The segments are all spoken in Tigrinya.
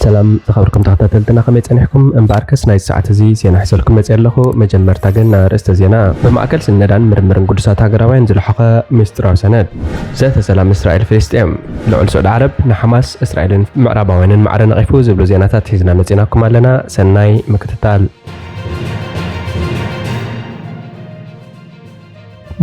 ሰላም ዝኸበርኩም ተኸታተልትና፣ ከመይ ጸኒሕኩም? እምበኣርከስ ናይ ሰዓት እዚ ዜና ሒዘልኩም መጺአ ኣለኹ። መጀመርታ ግን ኣርእስተ ዜና። ብማእከል ስነዳን ምርምርን ግዱሳት ሃገራውያን ዝለሓኸ ሚስጥራዊ ሰነድ። ዘተ ሰላም እስራኤል ፍልስጤም። ልዑል ስዑዲ ዓረብ ንሓማስ፣ እስራኤልን ምዕራባውያንን ማዕረ ነቒፉ ዝብሉ ዜናታት ሒዝና መጺናኩም ኣለና። ሰናይ ምክትታል።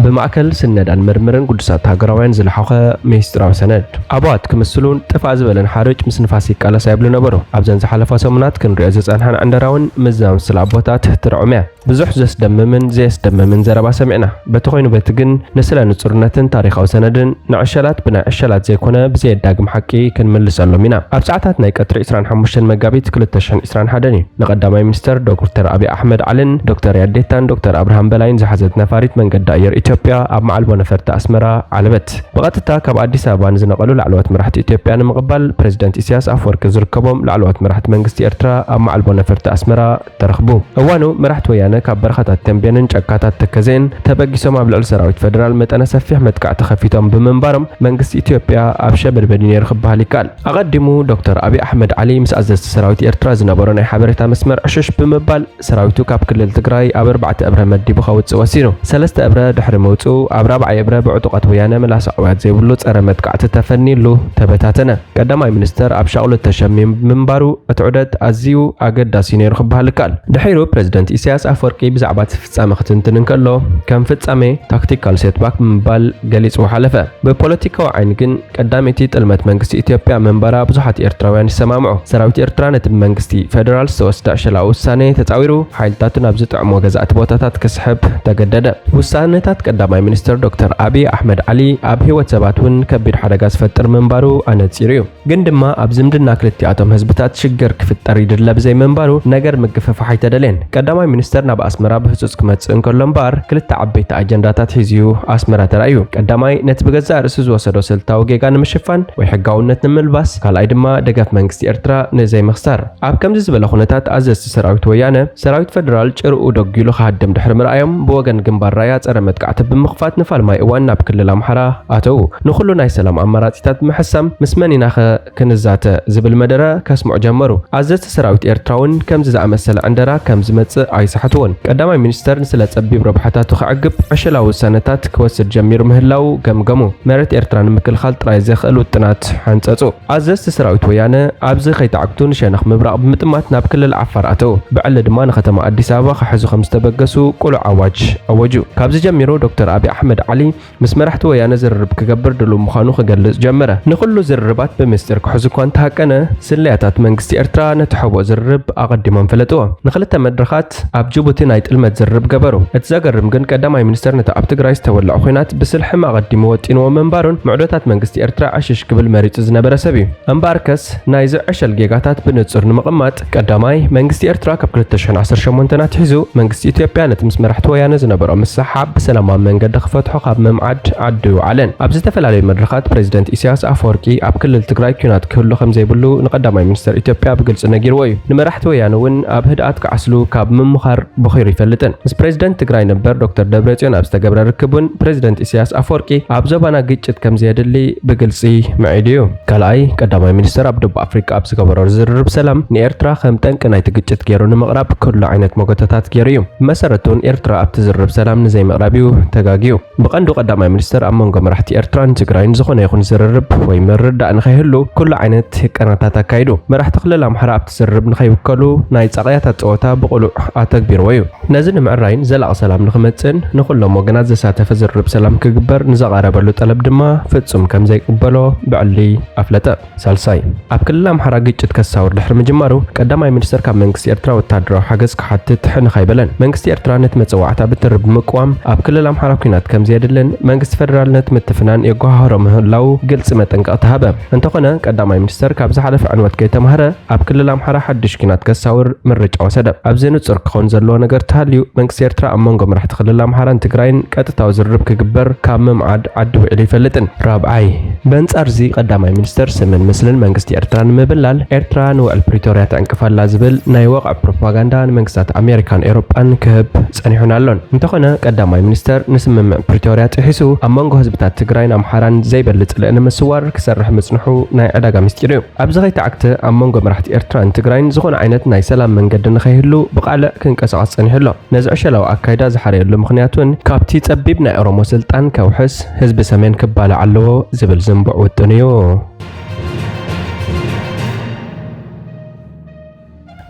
ብማእከል ስነዳን ምርምርን ግዱሳት ሃገራውያን ዝለሓኸ ሚስጥራዊ ሰነድ። ኣበዋት ክምስሉን ጥፋእ ዝበለን ሓርጭ ምስ ንፋስ ይቃለሳ ይብሉ ነበሩ። ኣብዘን ዝሓለፋ ሰሙናት ክንሪኦ ዝጸንሓና ዕንደራ እውን ምስ ዘምስል ኣቦታት ትርዑም እያ። ብዙሕ ዘስደምምን ዘየስደምምን ዘረባ ሰሚዕና። በቲ ኮይኑ በቲ ግን ንስለ ንጹርነትን ታሪኻዊ ሰነድን ንዕሸላት ብናይ ዕሸላት ዘይኮነ ብዘየዳግም ሓቂ ክንምልሰሎም ኢና። ኣብ ሰዓታት ናይ ቀትሪ ዕስራን ሓሙሽተን መጋቢት ክልተ ሽሕን ዕስራን ሓደን እዩ። ንቀዳማይ ሚኒስተር ዶክተር ኣብይ ኣሕመድ ዓልን ዶክተር ያዴታን ዶክተር ኣብርሃም በላይን ዝሓዘት ነፋሪት መንገዲ ኣየር ኢትዮጵያ ኣብ መዓልቦ ነፈርቲ ኣስመራ ዓለበት። ብቐጥታ ካብ ኣዲስ ኣበባ ንዝነቐሉ ላዕለዎት መራሕቲ ኢትዮጵያ ንምቕባል ፕሬዚደንት ኢሳያስ ኣፈወርቂ ዝርከቦም ላዕለዎት መራሕቲ መንግስቲ ኤርትራ ኣብ መዓልቦ ነፈርቲ ኣስመራ ተረኽቡ። እዋኑ መራሕቲ ወያነ ካብ በረኻታት ተንቤንን ጫካታት ተከዜን ተበጊሶም ኣብ ልዕሊ ሰራዊት ፈደራል መጠነ ሰፊሕ መጥቃዕቲ ከፊቶም ብምንባሮም መንግስቲ ኢትዮጵያ ኣብ ሸበድበድ እዩ ነይሩ ክበሃል ይከኣል። ኣቐዲሙ ዶክተር ኣብይ ኣሕመድ ዓሊ ምስ ኣዘዝቲ ሰራዊት ኤርትራ ዝነበሮ ናይ ሓበሬታ መስመር ዕሽሽ ብምባል ሰራዊቱ ካብ ክልል ትግራይ ኣብ ኣርባዕተ እብረ መዲቡ ከውፅእ ወሲኑ። ሰለስተ እብረ ድሕሪ ምውፅኡ ኣብ ራብዓይ እብረ ብዕጡቓት ወያነ ምላስ ኣዕዋት ዘይብሉ ጸረ መጥቃዕቲ ተፈኒሉ ተበታተነ። ቀዳማይ ሚኒስተር ኣብ ሻቕሎት ተሸሚሙ ምንባሩ እቲ ዑደት ኣዝዩ ኣገዳሲ ነይሩ ክበሃል ይከኣል። ድሒሩ ፕሬዚደንት ኢሳያስ ኣፈወርቂ ብዛዕባ እቲ ፍጻመ ክትንትን እንከሎ ከም ፍጻሜ ታክቲካል ሴትባክ ብምባል ገሊጽዎ ሓለፈ። ብፖለቲካዊ ዓይኒ ግን ቀዳመይቲ ጥልመት መንግስቲ ኢትዮጵያ ምንባራ ብዙሓት ኤርትራውያን ይሰማምዑ። ሰራዊት ኤርትራ ነቲ ብመንግስቲ ፈደራል ዝተወስደ ዕሸላዊ ውሳኔ ተጻዊሩ ሓይልታቱ ናብ ዝጥዕሞ ገዛእቲ ቦታታት ክስሕብ ተገደደ። ውሳነታት ቀዳማይ ሚኒስተር ዶክተር ኣብይ ኣሕመድ ዓሊ ኣብ ህይወት ሰባት እውን ከቢድ ሓደጋ ዝፈጥር ምንባሩ ኣነጺሩ እዩ። ግን ድማ ኣብ ዝምድና ክልቲኣቶም ህዝብታት ሽግር ክፍጠር ይድለ ብዘይምንባሩ ነገር ምግፍፋሕ ኣይተደልየን። ቀዳማይ ሚኒስተር ናብ ኣስመራ ብህጹጽ ክመጽእ እንከሎ እምበኣር ክልተ ዓበይቲ ኣጀንዳታት ሒዙ ኣስመራ ተራእዩ። ቀዳማይ ነቲ ብገዛእ ርእሱ ዝወሰዶ ስልታዊ ጌጋ ንምሽፋን ወይ ሕጋውነት ንምልባስ፣ ካልኣይ ድማ ደገፍ መንግስቲ ኤርትራ ንዘይምኽሳር። ኣብ ከምዚ ዝበለ ኩነታት ኣዘዝቲ ሰራዊት ወያነ ሰራዊት ፈደራል ጭርኡ ደጒሉ ክሃድም ድሕሪ ምርኣዮም ብወገን ግንባር ራያ ጸረ መጥቃዕቲ ብምኽፋት ንፋልማይ እዋን ናብ ክልል ኣምሓራ ኣተዉ። ንኹሉ ናይ ሰላም ኣማራጺታት ብምሕሳም ምስ መን ኢናኸ ክንዛተ ዝብል መደረ ከስምዑ ጀመሩ። ኣዘዝቲ ሰራዊት ኤርትራ እውን ከምዚ ዝኣመሰለ ዕንደራ ከም ዝመጽእ ኣይሰሓትዎን። ቀዳማይ ሚኒስተር ንስለ ጸቢብ ረብሓታቱ ከዕግብ ዕሸላዊ ውሳነታት ክወስድ ጀሚሩ ምህላዉ ገምገሙ። መሬት ኤርትራ ንምክልኻል ጥራይ ዘኽእል ውጥናት ሓንጸጹ። ኣዘዝቲ ሰራዊት ወያነ ኣብዚ ከይተዓግቱ ንሸነኽ ምብራቕ ብምጥማት ናብ ክልል ዓፋር ኣተዉ። ብዕሊ ድማ ንከተማ ኣዲስ ኣበባ ክሕዙ ከም ዝተበገሱ ቅሉዕ ኣዋጅ ኣወጁ። ካብዚ ጀሚሩ ዶክተር ኣብይ ኣሕመድ ዓሊ ምስ መራሕቲ ወያነ ዝርርብ ክገብር ድሉው ምዃኑ ክገልጽ ጀመረ። ንኹሉ ዝርርባት ብምስጢር ክሕዙ እኳ እንተሃቀነ፣ ስለያታት መንግስቲ ኤርትራ ነቲ ሕቡእ ዝርርብ ኣቐዲሞም ፈለጥዎ። ንኽልተ መድረኻት ኣብ ጅቡቲ ናይ ጥልመት ዝርርብ ገበሩ። እቲ ዘገርም ግን ቀዳማይ ሚኒስተር ነቲ ኣብ ትግራይ ዝተወልዐ ኲናት ብስልሕም ኣቐዲሙ ወጢንዎ ምንባሩን ምዕዶታት መንግስቲ ኤርትራ ዕሽሽ ክብል መሪጹ ዝነበረ ሰብ እዩ። እምበኣርከስ ናይዚ ዕሸል ጌጋታት ብንጹር ንምቕማጥ፣ ቀዳማይ መንግስቲ ኤርትራ ካብ ክልተ ሽሕን ዓሰርተ ሸሞንተን ኣትሒዙ መንግስቲ ኢትዮጵያ ነቲ ምስ መራሕቲ ወያነ ዝነበሮ ምስሕሓብ ብሰላማዊ መንገዲ ክፈትሖ ካብ ምምዓድ ዓዱ ኣይወዓለን። ኣብ ዝተፈላለዩ መድረኻት ፕሬዚደንት ኢሳያስ ኣፈወርቂ ኣብ ክልል ትግራይ ኲናት ክህሉ ከም ዘይብሉ ንቀዳማይ ሚኒስተር ኢትዮጵያ ብግልጺ ነጊርዎ እዩ። ንመራሕቲ ወያነ እውን ኣብ ህድኣት ክዓስሉ ካብ ምምኻር ቦኺሩ ይፈልጥን። ምስ ፕሬዚደንት ትግራይ ነበር ዶክተር ደብረጽዮን ኣብ ዝተገብረ ርክብ እውን ፕሬዚደንት ኢሳያስ ኣፈወርቂ ኣብ ዞባና ግጭት ከም ዘየድሊ ብግልጺ ምዒዱ እዩ። ካልኣይ፣ ቀዳማይ ሚኒስተር ኣብ ደቡብ ኣፍሪቃ ኣብ ዝገበሮ ዝርርብ ሰላም ንኤርትራ ከም ጠንቂ ናይቲ ግጭት ገይሩ ንምቕራብ ኩሉ ዓይነት መጎተታት ገይሩ እዩ። ብመሰረቱ እውን ኤርትራ ኣብቲ ዝርርብ ሰላም ንዘይምቕራብ እዩ ተጋግዩ። ብቐንዱ ቀዳማይ ሚኒስተር ኣብ መንጎ መራሕቲ ኤርትራን ትግራይን ዝኾነ ይኹን ዝርርብ ወይ ምርድዳእ ንኸይህሉ ኩሉ ዓይነት ህቀናታት ኣካይዱ። መራሕቲ ክልል ኣምሓራ ኣብቲ ዝርርብ ንኸይውከሉ ናይ ጻቕያታት ጸወታ ብቕሉዕ ኣተግቢርዎ እዩ። ነዚ ንምዕራይን ዘላቒ ሰላም ንኽመጽእን ንኹሎም ወገናት ዘሳተፈ ዝርርብ ሰላም ክግበር ንዘቓረበሉ ጠለብ ድማ ፍጹም ከም ዘይቅበሎ ብዕሊ ኣፍለጠ። ሳልሳይ፣ ኣብ ክልል ኣምሓራ ግጭት ከሳውር ድሕሪ ምጅማሩ ቀዳማይ ሚኒስተር ካብ መንግስቲ ኤርትራ ወታደራዊ ሓገዝ ክሓትት ሕንኽ ኣይበለን። መንግስቲ ኤርትራ ነቲ መጸዋዕታ ብትሪ ብምቅዋም ኣብ ክልል ኣምሓራ ኲናት ከም ዘየድልን መንግስቲ ፈደራል ነቲ ምትፍናን የጓሃህሮ ምህላዉ ግልጺ መጠንቀቕታ ሃበ። እንተኾነ ቀዳማይ ሚኒስተር ካብ ዝሓለፈ ዕንወት ከይተማህረ ኣብ ክልል ኣምሓራ ሓድሽ ኲናት ከሳውር ምርጫ ወሰደ። ኣብዚ ንጹር ክኸውን ዘለዎ ነገር ተሃልዩ መንግስቲ ኤርትራ ኣብ መንጎ መራሕቲ ክልል ኣምሓራን ትግራይን ቀጥታዊ ዝርርብ ክግበር ካብ ምምዓድ ዓዲ ውዒሉ ኣይፈልጥን። ራብዓይ፣ በንጻር እዚ ቀዳማይ ሚኒስተር ስምን ምስልን መንግስቲ ኤርትራ ንምብላል ኤርትራ ንውዕል ፕሪቶርያ ትዕንቅፍ ኣላ ዝብል ናይ ወቕዒ ፕሮፓጋንዳ ንመንግስታት ኣሜሪካን ኤውሮጳን ክህብ ጸኒሑን ኣሎን። እንተኾነ ቀዳማይ ሚኒስተር ንስምምዕ ፕሪቶርያ ጥሒሱ ኣብ መንጎ ህዝብታት ትግራይን ኣምሓራን ዘይበሊ ጽልኢ ንምስዋር ክሰርሕ ምጽንሑ ናይ ዕዳጋ ምስጢር እዩ። ኣብዚ ከይተዓግተ ኣብ መንጎ መራሕቲ ኤርትራን ትግራይን ዝኾነ ዓይነት ናይ ሰላም መንገዲ ንኸይህሉ ብቓልዕ ክንቀሳቐስ ጸኒሑ ኣሎ። ነዚ ዕሸላዊ ኣካይዳ ዝሓረየሉ ምኽንያት እውን ካብቲ ጸቢብ ናይ ኦሮሞ ስልጣን ከውሕስ ህዝቢ ሰሜን ክባላዕ ኣለዎ ዝብል ዝንቡዕ ውጥን እዩ።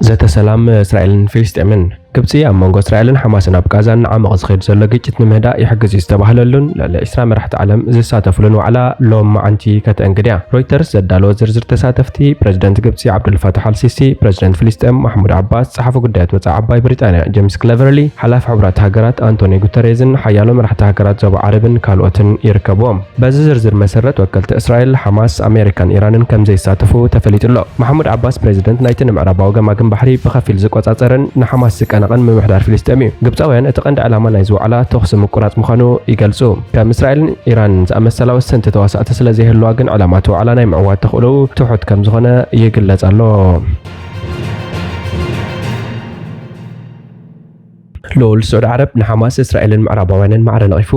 ዘተ ሰላም እስራኤልን ፍልስጤምን። ግብጺ ኣብ መንጎ እስራኤልን ሓማስን ኣብ ቃዛ እናዓመቐ ዝኸይድ ዘሎ ግጭት ንምህዳእ ይሕግዝ እዩ ዝተባህለሉን ልዕሊ ዕስራ መራሕቲ ዓለም ዝሳተፉሉን ዋዕላ ሎም መዓንቲ ከተእንግድ እያ። ሮይተርስ ዘዳለዎ ዝርዝር ተሳተፍቲ፣ ፕረዚደንት ግብጺ ዓብዱልፋታሕ ኣልሲሲ፣ ፕረዚደንት ፍልስጤም ማሕሙድ ዓባስ፣ ጸሓፊ ጉዳያት ወጻኢ ዓባይ ብሪጣንያ ጄምስ ክለቨርሊ፣ ሓላፊ ሕቡራት ሃገራት ኣንቶኒ ጉተሬዝን ሓያሎ መራሕቲ ሃገራት ዞባ ዓረብን ካልኦትን ይርከብዎም። በዚ ዝርዝር መሰረት ወከልቲ እስራኤል፣ ሓማስ፣ ኣሜሪካን ኢራንን ከም ዘይሳተፉ ተፈሊጡ ኣሎ። ማሕሙድ ዓባስ ፕሬዚደንት ናይቲ ንምዕራባዊ ገማግም ባሕሪ ብኸፊል ዝቆጻጸርን ንሓማስ ዝቀነቐን ምምሕዳር ፍልስጤም እዩ። ግብጻውያን እቲ ቀንዲ ዕላማ ናይዚ ዋዕላ ተኹሲ ምቁራጽ ምዃኑ ይገልጹ። ከም እስራኤልን ኢራንን ዝኣመሰላ ወሰንቲ ተዋሳእቲ ስለ ዘይህልዋ ግን ዕላማ እቲ ዋዕላ ናይ ምዕዋት ተኽእሎኡ ትሑት ከም ዝኾነ ይግለጽ ኣሎ። ልኡል ስዑዲ ዓረብ ንሓማስ፣ እስራኤልን ምዕራባውያንን ማዕረ ነቒፉ።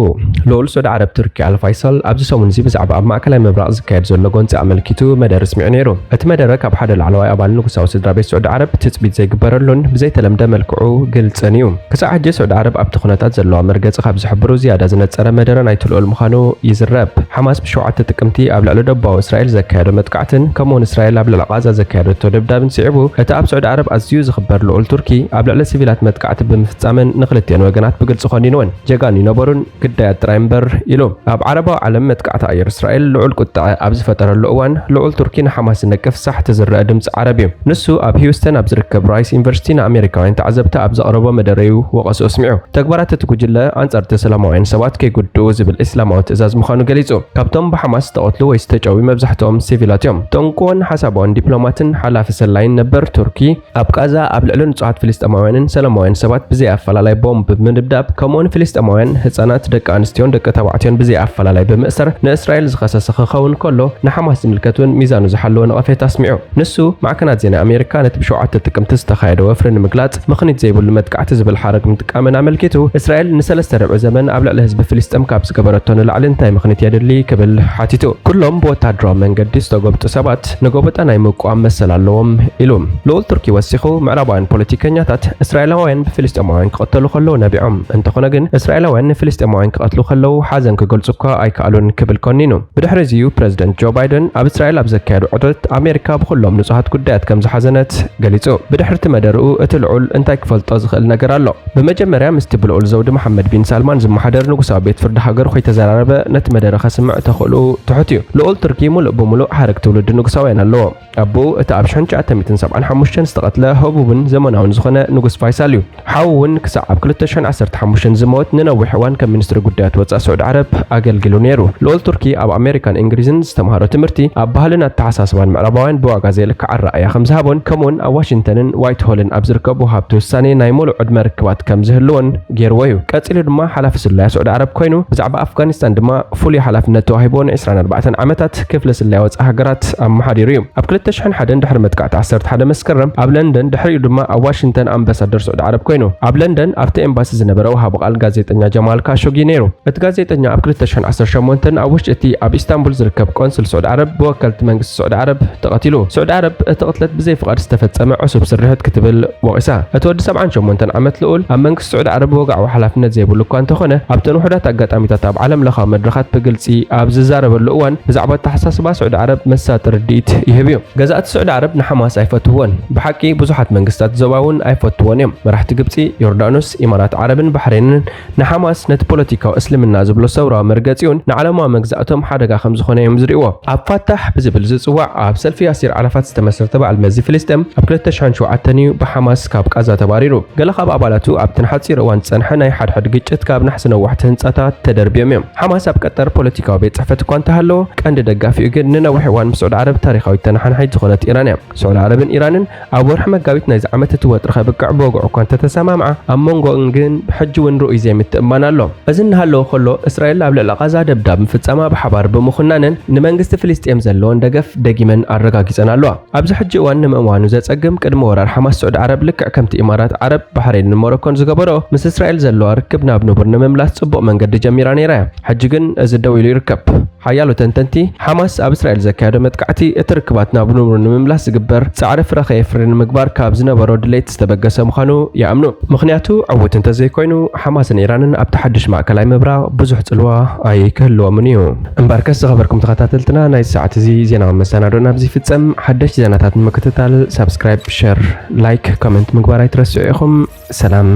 ልኡል ስዑዲ ዓረብ ቱርኪ ኣል ፋይሳል ኣብዚ ሰሙን እዚ ብዛዕባ ኣብ ማእከላይ ምብራቕ ዝካየድ ዘሎ ጎንጺ ኣመልኪቱ መደረ ኣስሚዑ ነይሩ። እቲ መደረ ካብ ሓደ ላዕለዋይ ኣባል ንጉሳዊ ስድራ ቤት ስዑዲ ዓረብ ትጽቢት ዘይግበረሉን ብዘይተለምደ መልክዑ ግልጽን እዩ። ክሳዕ ሕጂ ስዑዲ ዓረብ ኣብቲ ኩነታት ዘለዋ መርገጺ ካብ ዝሕብሩ ዝያዳ ዝነጸረ መደረ ናይቲ ልኡል ምዃኑ ይዝረብ። ሓማስ ብሸውዓተ ጥቅምቲ ኣብ ልዕሊ ደቡባዊ እስራኤል ዘካየዶ መጥቃዕትን ከምኡውን እስራኤል ኣብ ልዕሊ ቃዛ ዘካየደቶ ደብዳብን ስዒቡ፣ እቲ ኣብ ስዑዲ ዓረብ ኣዝዩ ዝኽበር ልኡል ቱርኪ ኣብ ልዕሊ ሲቪላት መጥቃዕቲ ብምፍጻመን ንክልቲአን ወገናት ብግልጺ ኮኒንወን። ጀጋኑ ይነበሩን ግዳያት ጥራይ እምበር ኢሉ። ኣብ ዓረባዊ ዓለም መጥቃዕቲ ኣየር እስራኤል ልዑል ቁጥዐ ኣብ ዝፈጠረሉ እዋን፣ ልኡል ቱርኪ ንሓማስ ዝነቅፍ ሳሕቲ ዝረአ ድምጺ ዓረብ እዩ። ንሱ ኣብ ሂውስተን ኣብ ዝርከብ ራይስ ዩኒቨርሲቲ ንኣሜሪካውያን ተዓዘብቲ ኣብ ዘቕረቦ መደረዩ ወቐስኡ ኣስሚዑ። ተግባራት እቲ ጉጅለ ኣንጻርቲ ሰላማውያን ሰባት ከይጉድኡ ዝብል እስላማዊ ትእዛዝ ምዃኑ ገሊጹ። ካብቶም ብሓማስ ዝተቐትሉ ወይ ዝተጨውዩ መብዛሕትኦም ሲቪላት እዮም። ጠንቁዎን ሓሳባውን ዲፕሎማትን ሓላፊ ሰላይን ነበር ቱርኪ፣ ኣብ ቃዛ ኣብ ልዕሊ ንጹሃት ፍልስጤማውያንን ሰላማውያን ሰባት ብዘይ ኣፈላላይ ቦምብ ብምድብዳብ፣ ከምኡውን ፍልስጤማውያን ህጻናት፣ ደቂ ኣንስትዮን ደቂ ተባዕትዮን ብዘይ ኣፈላላይ ብምእሳር ንእስራኤል ዝኸሰሰ ክኸውን ከሎ፣ ንሓማስ ዝምልከት እውን ሚዛኑ ዝሓለወ ነቐፌታ ኣስሚዑ። ንሱ፣ ማዕከናት ዜና ኣሜሪካ ነቲ ብሸውዓተ ጥቅምቲ ዝተኻየደ ወፍሪ ንምግላጽ ምኽኒት ዘይብሉ መጥቃዕቲ ዝብል ሓረግ ምጥቃመን ኣመልኪቱ፣ እስራኤል ንሰለስተ ርብዒ ዘመን ኣብ ልዕሊ ህዝቢ ፍልስጤም ካብ ዝገበረቶ ንላዕሊ እንታይ ምኽኒት የድሊ ክብል ሓቲቱ። ኩሎም ብወታደራዊ መንገዲ ዝተጎብጡ ሰባት ንጎበጣ ናይ ምቋም መሰል ኣለዎም ኢሉ። ልኡል ቱርኪ ወሲኹ፣ ምዕራባውያን ፖለቲከኛታት እስራኤላውያን ብፍልስጤማውያን ክቐተሉ ከለዉ ነቢዖም፣ እንተኾነ ግን እስራኤላውያን ንፍልስጤማውያን ክቐትሉ ከለዉ ሓዘን ክገልጹ እኳ ኣይከኣሉን ክብል ኮኒኑ። ብድሕሪ እዚ እዩ ፕረዚደንት ጆ ባይደን ኣብ እስራኤል ኣብ ዘካየዱ ዑደት ኣሜሪካ ብኹሎም ንጹሃት ጉዳያት ከም ዝሓዘነት ገሊጹ። ብድሕሪ እቲ መደርኡ እቲ ልዑል እንታይ ክፈልጦ ዝኽእል ነገር ኣሎ? ብመጀመርያ ምስቲ ብልዑል ዘውዲ መሓመድ ቢን ሳልማን ዝመሓደር ንጉሳዊ ቤት ፍርዲ ሃገሩ ከይተዘራረበ ነቲ መደረ ከስምዕ ተኽእልኡ ትሑት እዩ። ልኡል ቱርኪ ሙሉእ ብሙሉእ ሓረግ ትውልዲ ንጉሳውያን ኣለዎ። ኣቦኡ እቲ ኣብ ሽሕን ትሽዓተ ሚእትን ሰብዓን ሓሙሽተን ዝተቐትለ ህቡብን ዘመናውን ዝኾነ ንጉስ ፋይሳል እዩ። ሓዉ እውን ክሳዕ ኣብ ክልተ ሽሕን ዓሰርተ ሓሙሽተን ዝመወት ንነዊሕ እዋን ከም ሚኒስትሪ ጉዳያት ወጻኢ ስዑዲ ዓረብ ኣገልጊሉ ነይሩ። ልኡል ቱርኪ ኣብ ኣሜሪካን እንግሊዝን ዝተምሃሮ ትምህርቲ ኣብ ባህልን ኣተሓሳስባን ምዕራባውያን ብዋጋ ዘይልካዕ ኣረኣእያ ከም ዝሃቦን ከምኡውን ኣብ ዋሽንግተንን ዋይት ሆልን ኣብ ዝርከቡ ሃብቲ ውሳኔ ናይ ሙሉእ ዕድመ ርክባት ከም ዝህልዎን ገይርዎ እዩ። ቀጺሉ ድማ ሓላፊ ስለያ ስዑዲ ዓረብ ኮይኑ፣ ብዛዕባ ኣፍጋኒስታን ድማ ፍሉይ ሓላፍነት ተዋሂብዎ ንዕስራን ኣርባዕተን ዓመታት ክፍሊ ስለያ ወጻኢ ሃገራት ኣመሓዲሩ እዩ። ኣብ ክልተ ሽሕን ሓደን ድሕሪ መጥቃዕቲ ዓሰርተ ሓደ መስከረም ኣብ ለንደን፣ ድሕሪኡ ድማ ኣብ ዋሽንግተን ኣምባሳደር ስዑዲ ዓረብ ኮይኑ፣ ኣብ ለንደን ኣብቲ ኤምባሲ ዝነበረ ወሃቢ ቃል ጋዜጠኛ ጀማል ካሾጊ ነይሩ። እቲ ጋዜጠኛ ኣብ ክልተ ሽሕን ዓሰርተ ሸሞንተን ኣብ ውሽጢ እቲ ኣብ ኢስታንቡል ዝርከብ ቆንስል ስዑዲ ዓረብ ብወከልቲ መንግስቲ ስዑዲ ዓረብ ተቐቲሉ። ስዑዲ ዓረብ እቲ ቅትለት ብዘይ ፍቓድ ዝተፈጸመ ዕሱብ ስርሒት ክትብል ወቒሳ። እቲ ወዲ ሰብዓን ሸሞንተን ዓመት ልኡል ኣብ መንግስቲ ስዑዲ ዓረብ ወግዓዊ ሓላፍነት ዘይብሉ እኳ እንተኾነ፣ ኣብተን ውሑዳት ኣጋጣሚታት ኣብ ዓለም ለኻዊ መድረኻት ብግልጺ ኣብ ዝዛረበሉ እዋን ብዛዕባ ኣተሓሳስባ ስዑዲ ዓረብ መሳጢ ርድኢት ይህብ እዩ። ገዛእቲ ስዑዲ ዓረብ ንሓማስ ኣይፈትውዎን። ብሓቂ ብዙሓት መንግስታት ዞባ እውን ኣይፈትውዎን እዮም። መራሕቲ ግብጺ፣ ዮርዳኖስ፣ ኢማራት ዓረብን ባሕሬንን ንሓማስ ነቲ ፖለቲካዊ እስልምና ዝብሎ ሰውራዊ መርገጺኡን ንዓለማዊ መግዛእቶም ሓደጋ ከም ዝኾነ እዮም ዝርእይዎ። ኣብ ፋታሕ ብዝብል ዝጽዋዕ ኣብ ሰልፊ ያሲር ዓራፋት ዝተመስረተ በዓል መዚ ፍልስጤም ኣብ ክልተ ሽሕን ሸውዓተን እዩ ብሓማስ ካብ ቃዛ ተባሪሩ። ገለ ካብ ኣባላቱ ኣብቲ ንሓጺር እዋን ዝጸንሐ ናይ ሓድሕድ ግጭት ካብ ናሕሲ ነዋሕቲ ህንጻታት ተደርብዮም እዮም። ሓማስ ኣብ ቀጠር ፖለቲካዊ ቤት ጽሕፈት እኳ እንተሃለዎ፣ ቀንዲ ደጋፊኡ ግን ንነዊሕ እዋን ምስ ስዑዲ ዓረብ ታሪኻዊት ተነሓናሒት ዝኾነት ኢራን እያ። ስዑዲ ዓረብን ኢራንን ኣብ ወርሒ መጋቢት ናይዚ ዓመት እቲ ወጥሪ ከብቅዕ ብወግዑ እኳ እንተተሰማምዓ፣ ኣብ መንጎን ግን ብሕጂ እውን ርኡይ ዘይምትእምማን ኣሎ። እዚ እናሃለወ ከሎ፣ እስራኤል ኣብ ልዕሊ ቓዛ ደብዳብ ምፍጻማ ብሓባር ብምኹናነን ንመንግስቲ ፍልስጤም ዘለወን ደገፍ ደጊመን ኣረጋጊጸን ኣለዋ። ኣብዚ ሕጂ እዋን ንምእማኑ ዘጸግም፣ ቅድሚ ወራር ሓማስ፣ ስዑዲ ዓረብ ልክዕ ከምቲ ኢማራት ዓረብ፣ ባሕሬንን ሞሮኮን ዝገበሮ፣ ምስ እስራኤል ዘለዋ ርክብ ናብ ንቡር ንምምላስ ጽቡቕ መንገዲ ጀሚራ ነይራ እያ። ሕጂ ግን እዚ ደው ኢሉ ይርከብ። ሓያሎ ተንተንቲ፣ ሓማስ ኣብ እስራኤል ዘካየዶ መጥቃዕቲ እቲ ርክባት ናብ ንቡር ንምምላስ ዝግበር ጻዕሪ ፍረ ከየፍሪ ንምግባር ካብ ዝነበሮ ድሌት ዝተበገሰ ምዃኑ ይኣምኑ። ምኽንያቱ፣ ዕዉት እንተዘይኮይኑ፣ ሓማስን ኢራንን ኣብቲ ሓድሽ ማእከላይ ምብራቕ ብዙሕ ጽልዋ ኣይክህልዎምን እዩ። እምበርከስ፣ ዝኸበርኩም ተኸታተልትና፣ ናይ ሰዓት እዚ ዜናዊ መሰናዶና ኣብዚ ይፍጸም። ሓደሽቲ ዜናታት ንምክትታል ሳብስክራይብ፣ ሸር፣ ላይክ፣ ኮመንት ምግባር ኣይትረስዑ ኢኹም። ሰላም።